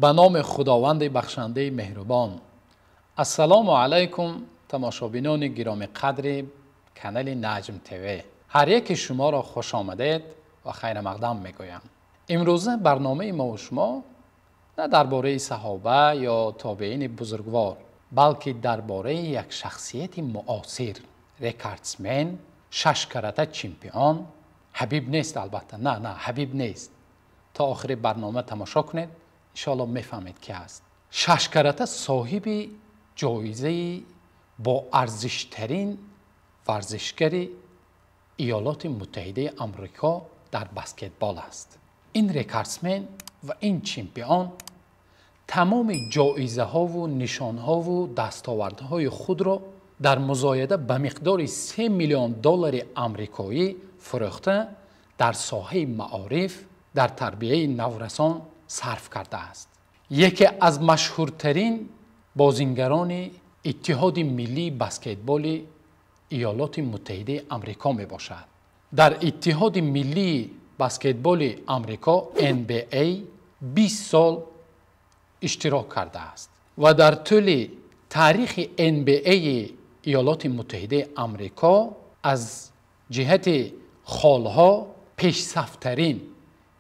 Ба номи Худованди бахшандаи меҳрубон. Ассалому алайкум, тамошобинони гиромиқадри канали Наҷм ТВ. Ҳар яки шуморо хуш омадед ва хайрмақдам мегӯям. Имрӯза барномаи мо ва шумо на дар бораи саҳоба ё тобеини бузургвор, балки дар бораи як шахсияти муосир, рекордсмен, шашкарата чемпион, Ҳабиб нест албатта, на, на, Ҳабиб нест. То охири барнома тамошо кунед, иншоалло мефаҳмед ки аст. Шашкарата соҳиби ҷоизаи бо арзиштарин варзишгари Иёлоти Муттаҳидаи Амрико дар баскетбол аст. Ин рекордсмен ва ин чемпион тамоми ҷоизаҳову нишонҳову дастовардҳои худро дар музояда ба миқдори 3 миллион доллари амрикоӣ фурӯхта дар соҳаи маориф, дар тарбияи наврасон сарф кардааст. Яке аз машҳуртарин бозингарони Иттиҳоди миллии баскетболи Иёлоти Муттаҳидаи Амрико мебошад. Дар Иттиҳоди миллии баскетболи Амрико NBA 20 сол иштирок кардааст ва дар тӯли таърихи NBA Иёлоти Муттаҳидаи Амрико аз ҷиҳати холҳо пешсафтарин,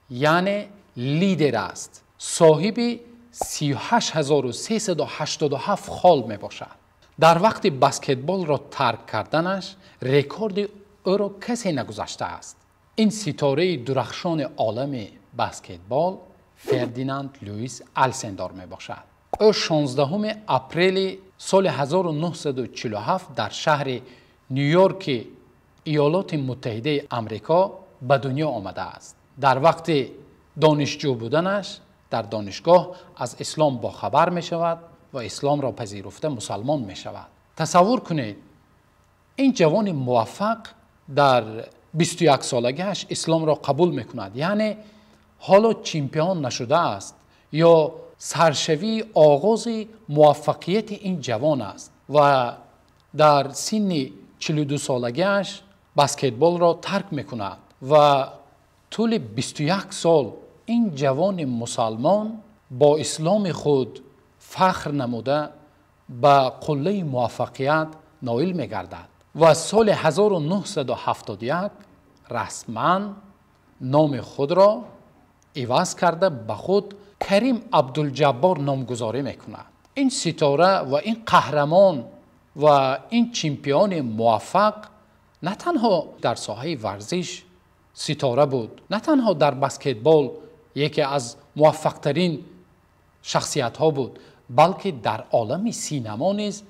яъне лидер аст. Соҳиби 38387 хол мебошад. Дар вақти баскетболро тарк карданаш рекорди ӯро касе нагузаштааст. Ин ситораи дурахшони олами баскетбол Фердинанд Луис Алсендор мебошад. Ӯ 16 апрели соли 1947 дар шаҳри Нью-Йорки Иёлоти Муттаҳидаи Амрико ба дунё омадааст. Дар вақти донишҷӯ буданаш дар донишгоҳ аз ислом бохабар мешавад ва исломро пазируфта мусалмон мешавад. Тасаввур кунед, ин ҷавони муваффақ дар 21 солагиаш исломро қабул мекунад, яъне ҳоло чемпион нашудааст ё саршавии оғози муваффақияти ин ҷавон аст ва дар синни 42 солагиаш баскетболро тарк мекунад ва тӯли 21 сол ин ҷавони мусалмон бо исломи худ фахр намуда ба қуллаи муваффақият ноил мегардад ва соли 1971 расман номи худро иваз карда ба худ Карим Абдулҷаббор номгузорӣ мекунад. Ин ситора ва ин қаҳрамон ва ин чемпиони муваффақ на танҳо дар соҳаи варзиш ситора буд, на танҳо дар баскетбол яке аз муваффақтарин шахсиятҳо буд, балки дар олами синемо низ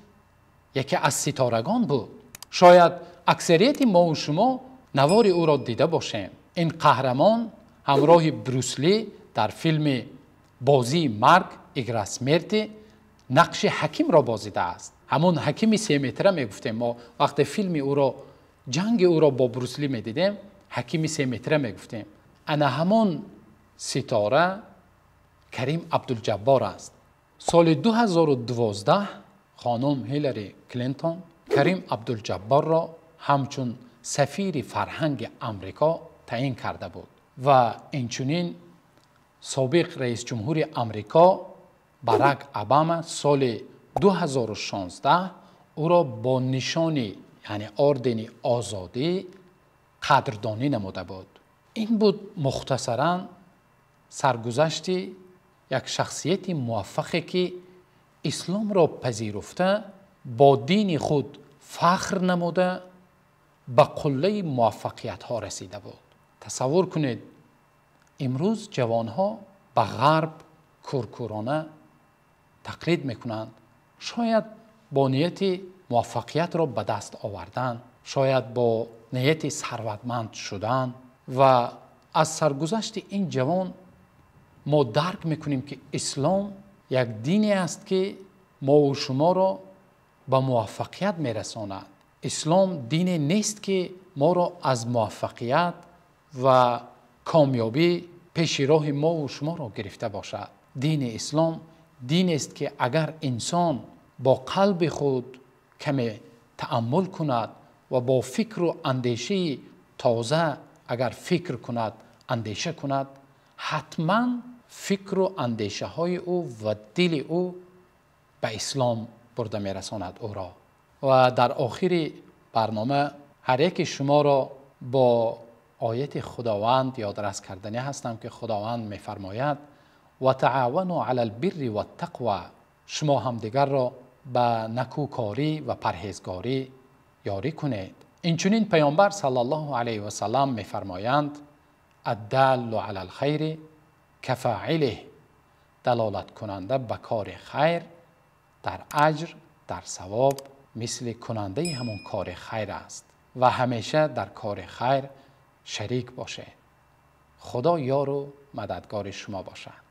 яке аз ситорагон буд. Шояд аксарияти мо ва шумо навори ӯро дида бошем. Ин қаҳрамон ҳамроҳи Брюсли дар филми Бозии марг, Игра смерти, нақши ҳакимро бозидааст. Ҳамон ҳакими 3 метра мегуфтем мо вақте филми ӯро, ҷанги ӯро бо Брусли медидем, ҳакими 3 метра мегуфтем. Ана ҳамон ситора Карим Абдулҷаббор аст. Соли 2012 хонум Ҳиллари Клинтон Карим Абдулҷабборро ҳамчун сафири фарҳанги Амрико таъин карда буд ва инчунин собиқ раисҷумҳури Амрико Барак Обама соли 2016 ӯро бо нишони, яъне ордени озодӣ қадрдонӣ намуда буд. Ин буд мухтасаран саргузашти як шахсияти муваффақе, ки исломро пазируфта, бо дини худ фахр намуда, ба қуллаи муваффақиятҳо расида буд. Тасаввур кунед, имрӯз ҷавонҳо ба ғарб кӯркӯрона тақлид мекунанд, шояд бо нияти муваффақиятро ба даст овардан, шояд бо нияти сарватманд шудан. Ва аз саргузашти ин ҷавон мо дарк мекунем, ки ислом як дине аст, ки мову шуморо ба муваффақият мерасонад. Ислом дине нест, ки моро аз муваффақият ва комёбӣ пеши роҳи мову шуморо гирифта бошад. Дини ислом динест, ки агар инсон бо қалби худ каме тааммул кунад ва бо фикру андешаи тоза агар фикр кунад, андеша кунад, ҳатман фикру андешаҳои ӯ ва дили ӯ ба ислом бурда мерасонад ӯро. Ва дар охири барнома ҳар яки шуморо бо ояти Худованд ёдрас кардани ҳастам, ки Худованд мефармояд: وتعاونوا علی البر والتقوی. Шумо ҳамдигарро ба накӯкорӣ ва парҳезгорӣ ёрӣ кунед. Инчунин Паёмбар саллаллоҳу алайҳи васаллам мефармоянд: الدال علی الخیر کفاعله. Далолаткунанда ба кори хайр дар аҷр, дар савоб мисли кунандаи ҳамон кори хайр аст. Ва ҳамеша дар кори хайр шарик бошед. Худо ёру мададгори шумо бошад.